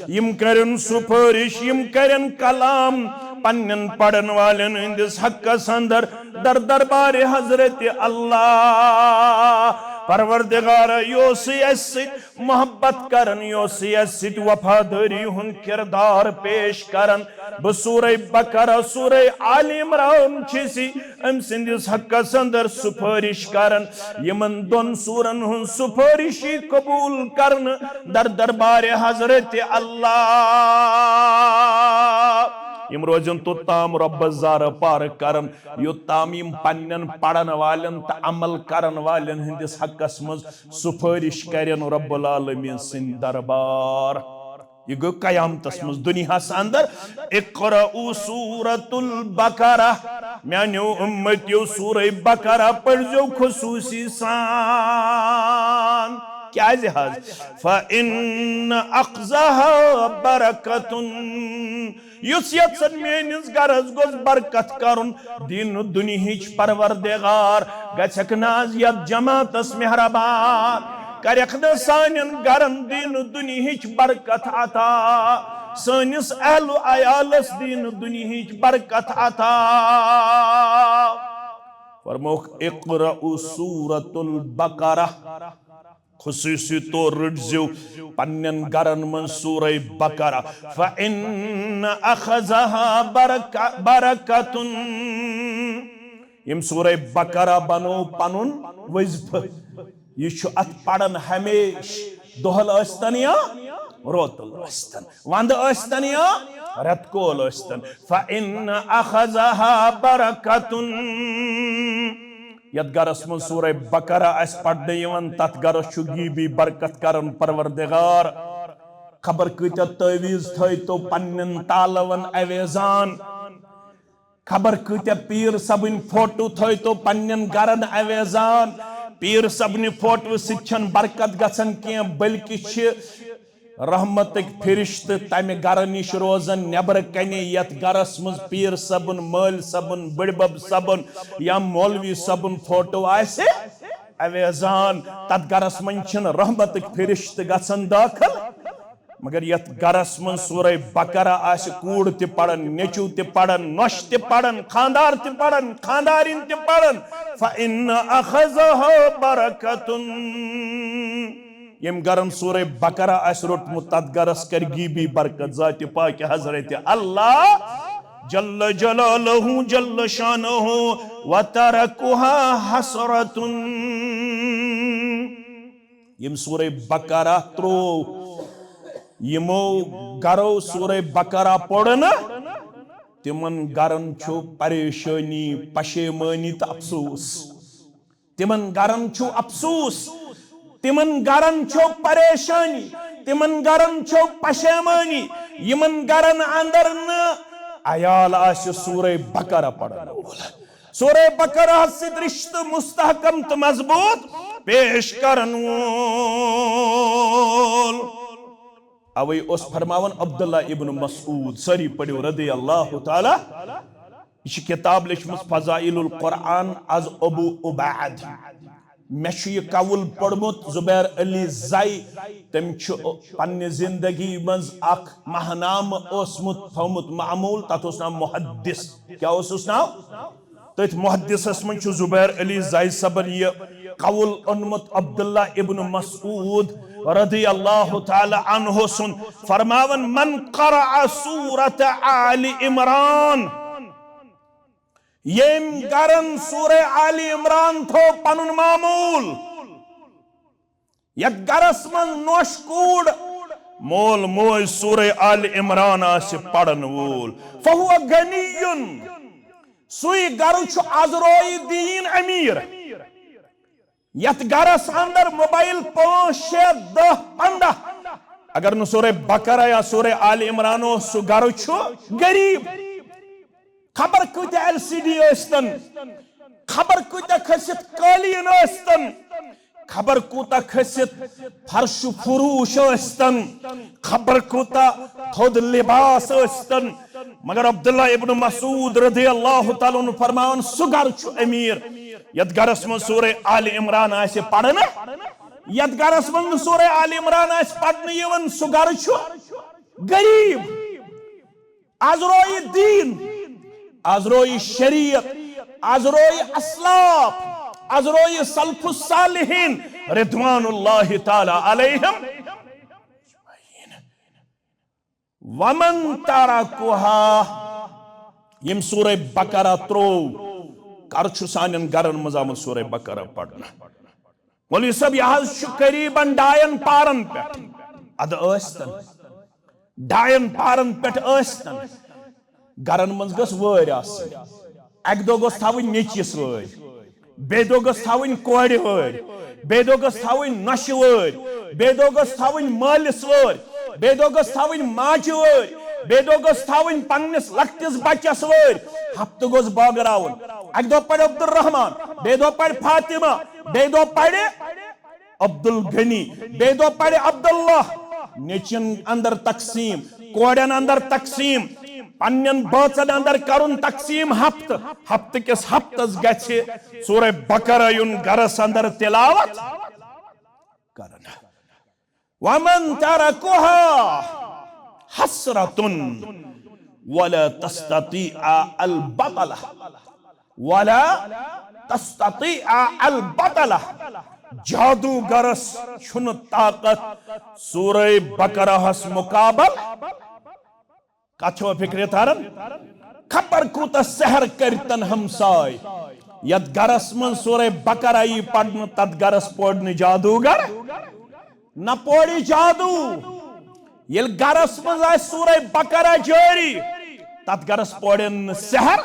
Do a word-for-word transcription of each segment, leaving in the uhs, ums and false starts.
یِم کرن سفٲرِش، یِم کرن کلام پننٮ۪ن پرن والٮ۪ن ہٕنٛدِس حقس اندر در دربارِ حضرت اللہ۔ پروردگارا، یہِ اوسُے اسہِ سۭتۍ محبت کران، یہِ اوسُے اسہِ سۭتۍ وفادٲری ہُنٛد کردار پیش کران۔ بہٕ سورہ بقرہ، سورہ آل عمران چھِسی أمۍ سٕنٛدِس حقس اندر سفٲرِش کران۔ یِمن دۄن سورن ہٕنٛز سفٲرِش یی قبول کرنہٕ در دربارِ حضرت اللہ۔ یِم روزن توٚت تام رۄبس زارٕ پار کران، یوٚت تام یِم پننٮ۪ن پرن والٮ۪ن تہٕ عمل کرن والٮ۪ن ہٕنٛدِس حقس منٛز سفٲرِش کرن رب العالمین سٕنٛدِ دربار۔ یہِ گوٚو قیامتس منٛز دُنیاہس اندر۔ اقرأوا سورة البقرہ، میانیو امتیو، سورہ بقرہ پٔرزیو خصوصی سان۔ کیازِ حض؟ فإن أخذها بركة، یُس یژھن میٲنِس گرس گوٚژھ برکت کرُن، دین و دُنیہٕچ پروردگار، گژھکھ نہ حض یتھ جماعتس مہربان، کرکھ نہ سانٮ۪ن گرن دین و دُنیہٕچ برکت عطا، سٲنِس اہل و عیالس دین و دُنیہٕچ برکت عطا۔ فرموکھ، اقرأوا سورة البقرہ۔ خصوصی طور رٔٹزیو پننٮ۪ن گرن منٛز سورہ بقرہ۔ فإن أخذها بركة، بركة۔ یِم سورہ بقرہ بنو پنُن وظیفہٕ۔ یہِ چھُ اتھ پرن ہمیشہٕ، دۄہل ٲسۍتن یا روتل ٲسۍتن، ونٛدٕ ٲسۍتن یا رٮ۪تہٕ کول ٲسۍتن۔ فإن أخذها بركة۔ یتھ گرس منٛز سورہ بقرہ آسہِ پرنہٕ یِوان، تتھ گرس چھُ غیبی برکت کران پروردگار۔ خبر کۭتیاہ تعویذ تھٲیتو پننٮ۪ن تالون اویزان، خبر کۭتیاہ پیٖر صٲبٕنۍ فوٹو تھٲیتو پننٮ۪ن گرن اویزان۔ پیٖر صٲبنہِ فوٹو سۭتۍ چھنہٕ برکت گژھان کینٛہہ، بلکہِ چھِ رحمتٕکۍ فرشتہٕ تمہِ گرٕ نِش روزان نیبرٕ کنہِ، یتھ گرس منٛز پیٖر صٲبُن، مٲلۍ صٲبُن، بٕڈبب صٲبُن یا مولوی صٲبُن فوٹو آسہِ اویزان۔ تتھ گرس منٛز چھِنہٕ رحمتٕکۍ فرشتہٕ گژھان دٲخل۔ مگر یتھ گرس منٛز سورہ بقرہ آسہِ، کوٗر تہِ پران، نیٚچو تہِ پران، نۄشہِ تہِ پران، خاندار تہِ پران، خاندارِنۍ تہِ پران، فإن أخذها بركة۔ ییٚمۍ گرن سورہ بقرہ آسہِ روٚٹمُت، تتھ گرس کرِ غیبی برکت ذاتِ پاکِ حضرت اللہ جل جلالہ جل شانہ، وتركها حسرة۔ یِم سورہ بقرہ ترٛوو، یِمو گرو سورہ بقرہ پوٚر نہٕ، تِمن گرن چھُ پریشٲنی، پشیمٲنی تہٕ افسوس۔ تِمن گرن چھُ افسوس، تِمن گرن چھُ پریشٲنی، تِمن گرن چھُ پشیمٲنی، یِمن گرن اندر نہٕ عیال آسہِ سورہ بقرہ پرن وول۔ سورہ بقرہ سۭتۍ رشتہٕ مستحکم تہٕ مضبوط پیش کرن وول۔ اوے اوس فرماوان عبداللہ ابن مسعود، سٲری پٔرِو رضی اللہ تعالیٰ، یہِ چھِ کِتاب لیٚچھمٕژ فضائل القرآن از ابو عبید۔ مےٚ چھُ یہِ قول پوٚرمُت زبیر علی زئی، تٔمۍ چھُ پننہِ زندگی منٛز اکھ ماہنامہٕ اوسمُت تھوٚومُت معمول، تتھ اوس ناو محدث۔ کیٛاہ اوسُس ناو؟ تٔتھۍ محدثس منٛز چھُ زبیر علی زئی صٲبن یہِ قول اوٚنمُت عبداللہ ابن مسعود رضی اللہ تعالیٰ عنہ سُنٛد، فرماوان، من قرأ سورة آل عمران، ییٚمۍ گرن سورہ آل عمران تھوٚو پنُن معمول، یتھ گرس منٛز نوش کوٗر، مول موج سورہ آل عمران آسہِ پرن وول، فہو غنی، سُے گرٕ چھُ از رویہِ دین امیر۔ یتھ گرس اندر موبائل پانٛژھ، شےٚ، دَہ، پنٛداہ، اگر نہٕ سورہ بقرہ یا سورہ آل عمران اوس، سُہ گرٕ چھُ غریب۔ خبر کۭتیاہ ایل سی ڈی ٲسۍتن، خبر کۭتیاہ کھٔسِتھ قٲلیٖن ٲسۍتن، خبر کوٗتاہ کھٔسِتھ فرش و فروش ٲسۍتن، خبر کوٗتاہ تھوٚد لباس ٲسۍتن، مگر عبداللہ ابن مسعود رضی اللہ تعالیٰ عنہ فرماوان، سُہ گرٕ چھُ امیر، یتھ گرس منٛز سورہ آل عمران آسہِ پرنہٕ، یتھ گرس منٛز نہٕ سورہ آل عمران آسہِ پرنہٕ یِوان، سُہ گرٕ چھُ غریب، از رویہِ دین، از رویہِ شریعت، از رویہِ اسلاف، از رویہِ سلف الصالحین رضوان اللہ تعالی علیہم۔ ومن ترکها، یم سورہ بقرہ ترو، کر چھُ سانٮ۪ن گرن منٛز آمُت سورہ بقرہ پرنہٕ؟ مولوی صٲب، یہِ حظ چھُ قریباً ڈاین پارن پٮ۪ٹھ۔ ادٕ ٲسۍتن، ڈاین پارن پٮ۪ٹھ ٲسۍتن، گرن منٛز گٔژھ وٲرۍ آسٕنۍ۔ اکہِ دۄہ گوٚژھ تھاوٕنۍ نیٚچوِس وٲرۍ، بیٚیہِ دۄہ گٔژھ تھاوٕنۍ کورِ وٲرۍ، بیٚیہِ دۄہ گٔژھ تھاوٕنۍ نۄشہِ وٲرۍ، بیٚیہِ دۄہ گٔژھ تھاوٕنۍ مٲلِس وٲرۍ، بیٚیہِ دۄہ گٔژھ تھاوٕنۍ ماجہِ وٲرۍ، بیٚیہِ دۄہ گٔژھ تھاوٕنۍ پننِس لۄکٹِس بچس وٲرۍ۔ ہفتہٕ گوٚژھ بٲگراوُن۔ اکہِ دۄہ پرِ عبدالرحمان، بیٚیہِ دۄہ پرِ فاطمہ، بیٚیہِ دۄہ پرِ عبدالغنی، بیٚیہِ دۄہ پرِ عبداللہ۔ نیٚچوٮ۪ن اندر تقسیٖم، کورٮ۪ن اندر تقسیٖم، پننٮ۪ن بٲژن اندر کرُن تقسیٖم۔ ہفتہٕ، ہفتہٕ کِس ہفتس گژھِ سورہ بقرہ یُن گرس اندر تلاوت کرنہٕ۔ ومن ترکها حسرة ولا تستطيع البطلة، ولا تستطيع البطلة۔ جادوگرس چھُنہٕ طاقت سورہ بقرہس مقابل۔ کتھ چھو فکرِ تران؟ خبر کوٗتاہ سحر کٔرتن ہمساے۔ یتھ گرس منٛز سورہ بقرہ یی پرنہٕ، تتھ گرس پورِ نہٕ جادوگر، نہ پورِ جادو۔ ییٚلہِ گرس منٛز آسہِ سورہ بقرہ جٲری، تتھ گرس پورن نہٕ سحر،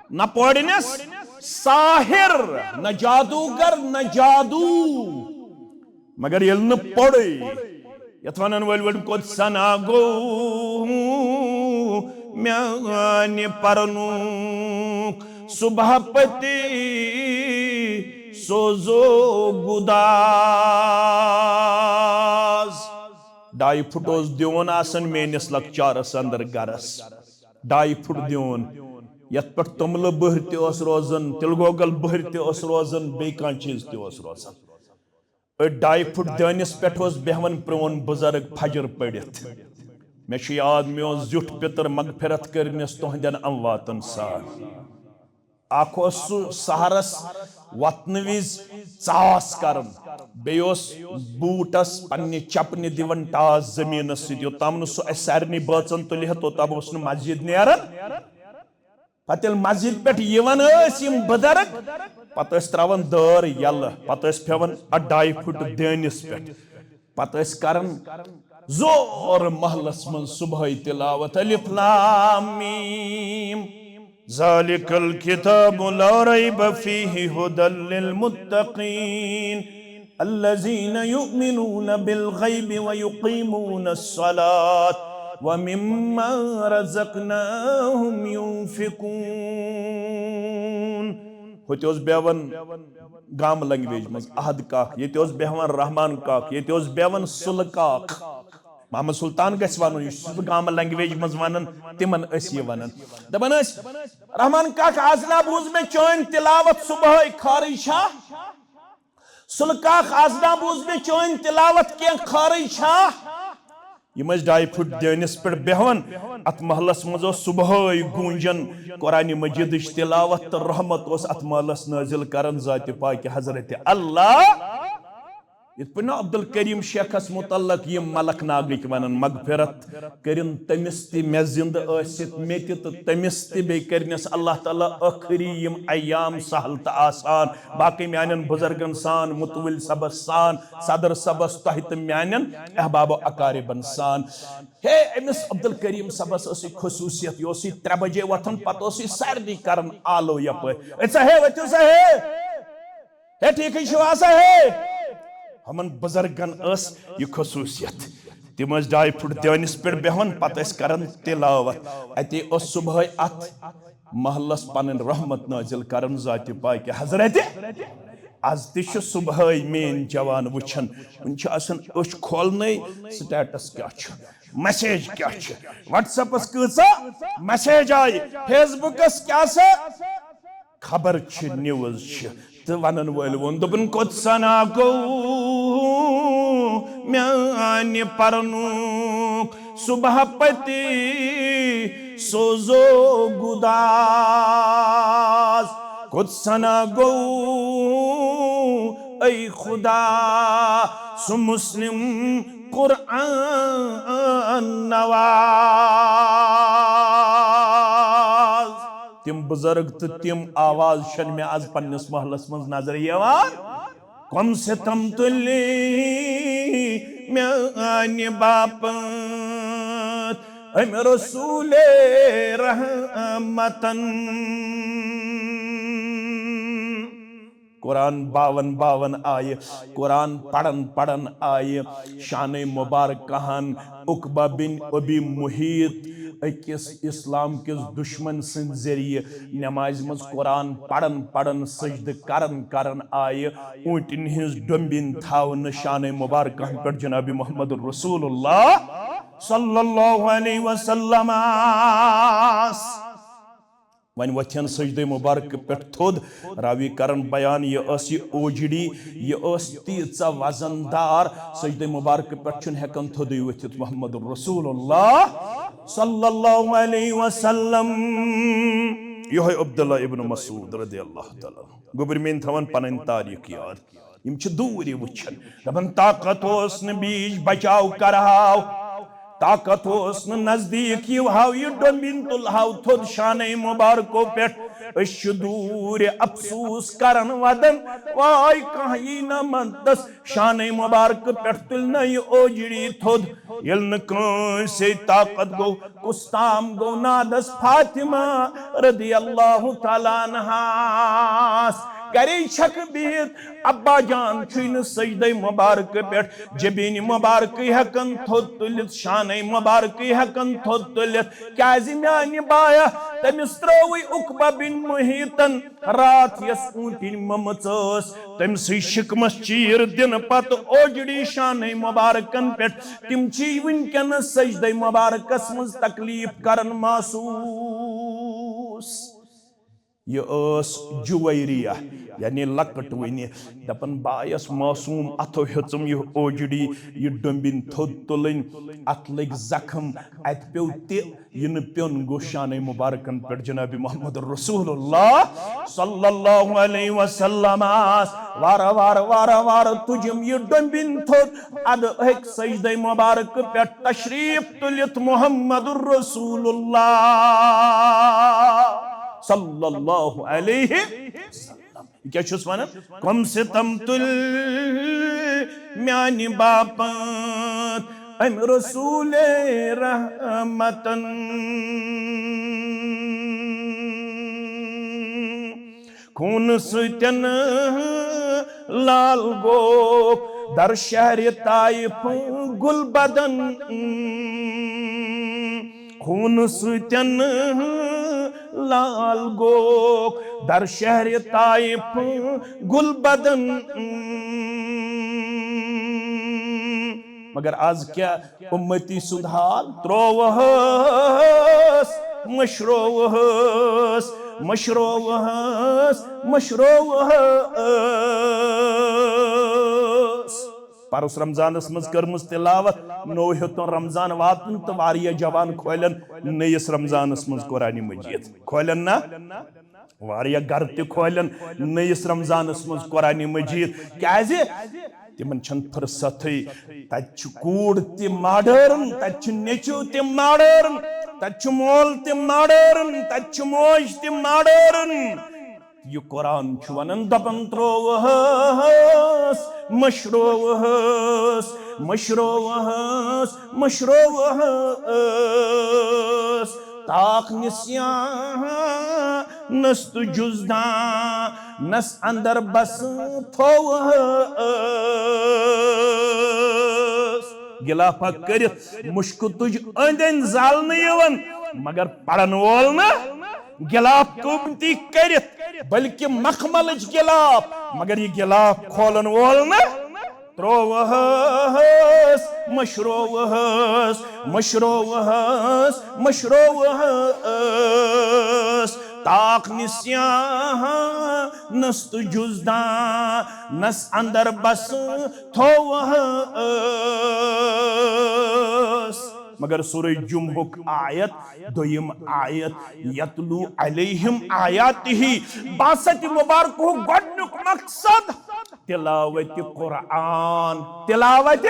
نہ پورنس ساحر، نہ جادوگر، نہ جادو۔ مگر ییٚلہِ نہٕ پوٚرُے، یتھ ونن وٲلۍ وٲلۍ، قدسنا گوٚو میانہِ پرنُک صبح پتی سوزو گداز۔ ڈاے پھُٹ اوس دیوٗن آسان میٲنِس لۄکچارس اندر گرس، ڈاے پھُٹ دیوٗن، یتھ پٮ۪ٹھ توٚملہٕ بٔہر تہِ اوس روزان، تِلہٕ گۄگل بٔہر تہِ اوس روزان، بیٚیہِ کانٛہہ چیٖز تہِ اوس روزان۔ أتھۍ ڈاے پھُٹ دٲنِس پٮ۪ٹھ اوس بیہوان پرٛون بُزرگ فجر پٔرِتھ۔ مےٚ چھُ یاد، مےٚ اوس زیُٹھ پِتٕر مغفرت کٔرنِس تُہنٛدٮ۪ن امواتن سان۔ اکھ اوس سُہ سحرس وۄتھنہٕ وِزِ ژاس کران، بیٚیہِ اوس بوٗٹس پننہِ چپنہِ دِوان ٹاس زٔمیٖنس سۭتۍ۔ یوٚتام نہٕ سُہ اسہِ سارنٕے بٲژن تُلہِ ہے، توٚتام اوس نہٕ مسجد نیران۔ پتہٕ ییٚلہِ مسجد پٮ۪ٹھ یِوان ٲسۍ یِم بُزرگ، پتہٕ ٲسۍ تراوان دٲر یَلہٕ، پتہٕ ٲسۍ پھیوان اَتھ ڈاے پھُٹ دٲنِس پٮ۪ٹھ، پتہٕ ٲسۍ کران زور محلس منٛز صبحٲے تلاوت، الف لام میم، ذالک الکتاب لا ریب فیہ ہدی للمتقین۔ الذين يؤمنون بالغيب ويقيمون الصلاة ومما رزقناهم ينفقون۔ ہوٚتہِ اوس بیٚہوان گام لنگویج منٛز احد کاک، ییٚتہِ اوس بیٚہوان رحمان کاک، ییٚتہِ اوس بیٚہوان سُلہٕ کاک۔ محمد سلطان گژھِ ونُن، یہِ چھُس بہٕ گام لنگویج منٛز ونان، تِمن ٲسۍ یہِ ونان۔ دپان ٲسۍ، "رحمان کاک، از نا بوٗز مےٚ چٲنۍ تلاوت صبحٲے، خٲرٕے چھا؟" سُلہٕ کاک، از نا بوٗز مےٚ چٲنۍ تلاوت کینٛہہ، خٲرٕے چھا؟ یِم ٲسۍ ڈاے پھُٹ دٲنِس پٮ۪ٹھ بیٚہوان۔ اتھ محلس منٛز اوس صبحٲے گوٗنجان قرآن مجیدٕچ تلاوت تہٕ رحمت اوس اتھ محلس نٲزِل کران ذاتِ پاکہِ حضرت اللہ۔ یِتھ پٲٹھۍ نہٕ عبدالکریم شیخس متعلق یِم ملک ناگٕکۍ ونان، مغفرت کٔرِن تٔمِس تہِ، مےٚ زِندٕ ٲسِتھ مےٚ تہِ تہٕ تٔمِس تہِ، بیٚیہِ کٔرنَس اللہ تعالیٰ ٲخری یِم ایام سہل تہٕ آسان۔ باقٕے میانٮ۪ن بُزرگن سان، متوٕلۍ صٲبس سان، صدر صٲبس، تۄہہِ تہٕ میانٮ۪ن احباب و اقاربن سان۔ ہے، أمِس عبدالکریم صٲبس ٲس یہِ خصوٗصیت، یہِ اوس یہِ ترٛےٚ بجے وۄتھان، پتہٕ اوس یہِ سارنٕے کران آلو یپٲرۍ، "أتھۍ سا ہے، ؤتھِو سا ہے۔" ہے، ٹھیکٕے چھِو آسان ہے؟ ہُمن بُزرگن ٲس یہِ خصوٗصیت۔ تِم ٲسۍ ڈاے پھُٹ دٲنِس پٮ۪ٹھ بیٚہوان، پتہٕ ٲسۍ کران تلاوت۔ اتے اوس صبحٲے اتھ محلس پنٕنۍ رحمت نٲزِل کران ذاتِ پاکہِ حضرت۔ از تہِ چھُ صبحٲے میٲنۍ جوان وٕچھان، وٕنہِ چھِ آسان أچھ کھولنَے، status کیٛاہ چھُ، message کیٛاہ چھُ، WhatsAppس کۭژاہ message آیہِ، Facebookس کیٛاہ سا خبر چھِ، news چھِ۔ تہٕ ونن وٲلۍ ووٚن، دوٚپُن، "قدسنا گوٚو میانہِ پرنُک صبح پتی سوزو گداز، کت سنا گو اے خدا، سہ مسلم قرآن نواز۔ تم بزرگ تہٕ تم آواز چھنہٕ مےٚ از پننس محلس منٛز نظرِ یوان۔ کم ستم تُلۍ میانہِ باپتھ أمۍ رسول رحمتن۔ قرآن باون باون آیہِ، قرآن پرن پرن آیہِ شانہ مبارکہن عقبہ بن ابی محیط أکِس اسلام کِس دشمن سٕنٛدِ ذٔریعہٕ نمازِ منٛز قرآن پرن پرن، سجدٕ کرن کرن آیہِ اوٗنٹن ہٕنٛز ڈومبِنۍ تھاونہٕ شانہ مبارکہن پٮ۪ٹھ جناب محمد رسول اللہ صلی اللہ علیہ وسلم۔ وۄنۍ وۄتھن سجدے مبارک پٮ۪ٹھ تھوٚد۔ راوی کرن بیان، یہِ ٲس یہِ اوجڑی، یہِ ٲس تیٖژاہ وزن دار، سجدے مبارک پٮ۪ٹھ چھُنہٕ ہٮ۪کان تھوٚدُے ؤتھِتھ محمد رسول اللہ صلی اللہ علیہ وسلم۔ یِہوٚے عبداللہ ابن مسعود رضی اللہ تعالیٰ عنہ۔ گوٚبرۍ میٲنۍ تھاوان پنٕنۍ تاریخ یاد۔ یِم چھِ دوٗرِ وٕچھان۔ دَپان، طاقت اوس نہٕ بیٖچ بچاو کرہاو، طاقت اوس نہٕ نزدیٖک یِوہاو، یہِ ڈوٚمبِنۍ تُلہاو تھوٚد شانَے مُبارکو پٮ۪ٹھ۔ أسۍ چھِ دوٗرِ افسوٗس کران وَدان، واے کانٛہہ یی نہ مددس، شانَے مُبارکہٕ پٮ۪ٹھ تُلۍ نہ یہِ اوجڑی تھوٚد۔ ییٚلہِ نہٕ کٲنٛسے طاقت گوٚو، کُس تام گوٚو نادس فاطمہ رضی اللہ تعالیٰ عنہاس۔ گرے چھکھ بِہِتھ، ابا جان چھُے نہٕ سجدے مبارکہٕ پٮ۪ٹھ جبیٖنہِ مبارکٕے ہٮ۪کان تھوٚد تُلِتھ، شانَے مبارکٕے ہٮ۪کان تھوٚد تُلِتھ۔ کیازِ میانہِ بایا، تٔمِس ترٲوٕے عقبہ بن محیطن راتھ یۄس اوٗنٹِنۍ مٔمٕژ ٲس، تٔمۍ سٕے شِکمس چیٖر دِنہٕ پتہٕ اوجڑی شانَے مبارکن پٮ۪ٹھ۔ تِم چھِ وٕنکیٚنس سجدے مبارکس منٛز تکلیف کران محسوٗس۔ یہِ ٲس جویریہ، یعنی لۄکٕٹ وٕنہِ۔ دپان، بایس معصوم اتھو ہیٚژٕم یہِ اوجڑی، یہِ ڈوٚمبِنۍ تھوٚد تُلٕنۍ، اتھ لٔگۍ زخم، اتہِ پیوٚو تہِ۔ یہِ نہٕ پیوٚن گوٚو شانَے مُبارکن پٮ۪ٹھ جناب محمد رسول اللہ صلی اللہ علیہ وسلمس۔ وارٕ وارٕ وارٕ وارٕ تُجِم یہِ ڈوٚمبِنۍ تھوٚد۔ ادٕ ہیٚکہِ سجدے مبارک پٮ۪ٹھ تشریف تُلِتھ محمد رسول اللہ صلی اللہ علیہ وسلم۔ یہِ کیٛاہ چھُس ونان؟ کم ستم تُلۍ میانہِ باپتھ أمۍ رسول رحمتن۔ خوٗنہٕ سۭتٮ۪ن لال گوٚو در شہرِ طائف گُل بدن۔ خوٗنہٕ سۭتٮ۪ن لال گوٚو در شہرِ طائف گُل بدن۔ مگر از کیٛاہ اُمتی سُنٛد حال؟ ترووہس، مٔشرووہس، مٔشرووہس، مٔشرووہس۔ پرُس رمضانس منٛز کٔرمٕژ تلاوت، نوٚو ہیوٚتُن رمضان واتُن تہٕ واریاہ جوان کھولن نٔیِس رمضانس منٛز قرآنِ مجیٖد۔ کھولن نا؟ واریاہ گرٕ تہِ کھولن نٔیِس رمضانس منٛز قرآنِ مجیٖد۔ کیازِ؟ تِمن چھنہٕ فرصتھٕے۔ تتہِ چھُ کوٗر تہِ ماڈٲرٕن، تتہِ چھُ نیٚچو تہِ ماڈٲرٕن، تتہِ چھُ مول تہِ ماڈٲرٕن، تتہِ چھِ موج تہِ ماڈٲرٕن۔ یہِ قرآن چھُ ونان، دپان، ترووہس، مٔشرووہس، مٔشرووہس، مٔشرووہس۔ طاق نسیانس تہٕ جزدانس اندر بس تھووہس۔ غلافہ کٔرِتھ مُشکہٕ تُج أنٛدۍ أنٛدۍ زالنہٕ یِوان، مگر پرن وول نہٕ غلاف قۭمتی کٔرِتھ، بلکہِ مخملٕچ غلاف، مگر یہِ غلاف کھولن وول نہٕ۔ ترووہس، مٔشرووہس، مٔشرووہس، مٔشرووہس۔ طاق نسیانس تہٕ جزدانس اندر بس تھووہس۔ مگر سورہ جمعہُک آیت، دوٚیِم آیت، یتلو علیہم آیاتہ، باسط مبارکہُک گۄڈنیُک مقصد تلاوت قرآن، تلاوت۔